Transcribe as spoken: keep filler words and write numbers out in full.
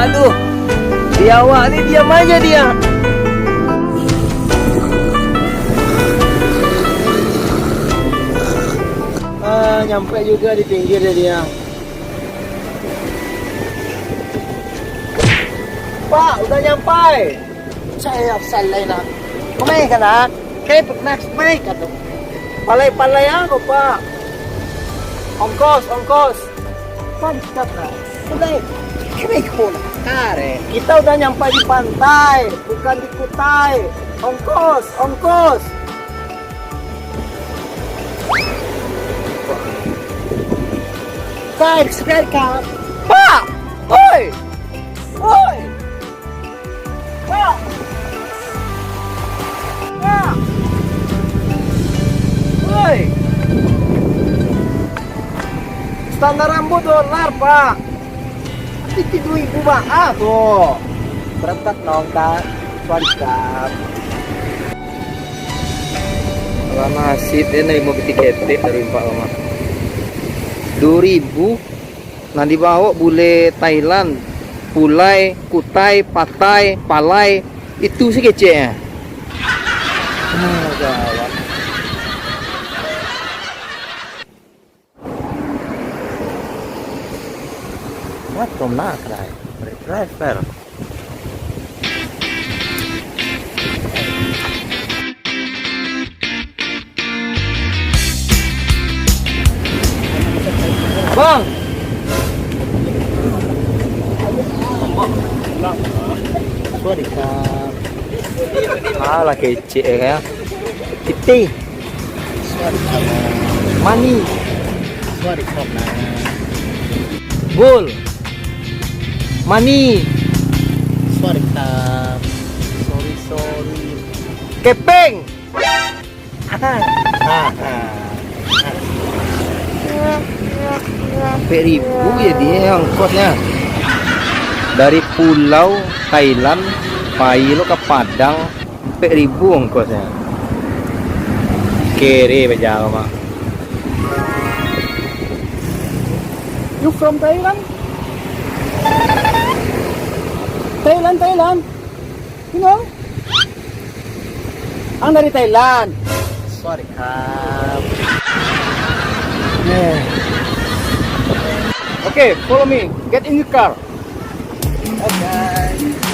Aduh, di awak ni diam aja dia. Ah, nyampe juga di pinggir dia. Pak, udah nyampai. Saya salah nak. Kemai ka nak? Kayak pernah kemai ka tu. Palai-palai anu, Pak. Ongkos, ongkos. Mantap lah. Sudah. Kemai ka pun. Kare. Kita udah nyampai di pantai, bukan di Kutai. Ongkos, ongkos. Kai, sebenarnya. Pak! Oi! Oi! Pak! Pak! Oi! Standar ambo dolar, Pak. Tapi tigo ribu baa tu. Berangkat nong, Kak. Suan, Kak. Alah, nasib den, limo piti ketek dari empat lama. Duo ribu, nan dibawa bule Thailand, pulai, kutai, patai, palai, itu si keceknya. Ah, gawat. What the fuck, driver? Bang. Sawadee krab. Alah, kecek ya. Piti. Sawadee krab. Mani. Sawadee krab, nah. Bul. Mani. Sawadee krab. Sorry, sorry. Kepeng. Ampek ribu ya dia ongkosnya. Dari pulau Thailand, pai lo ka Padang, ampek ribu ongkosnya. Kere bajalan, Mak. You from Thailand? Thailand, Thailand. You know? Ang dari Thailand. Sawadee krab. Yeah. Okay, follow me. Get in the car. Okay.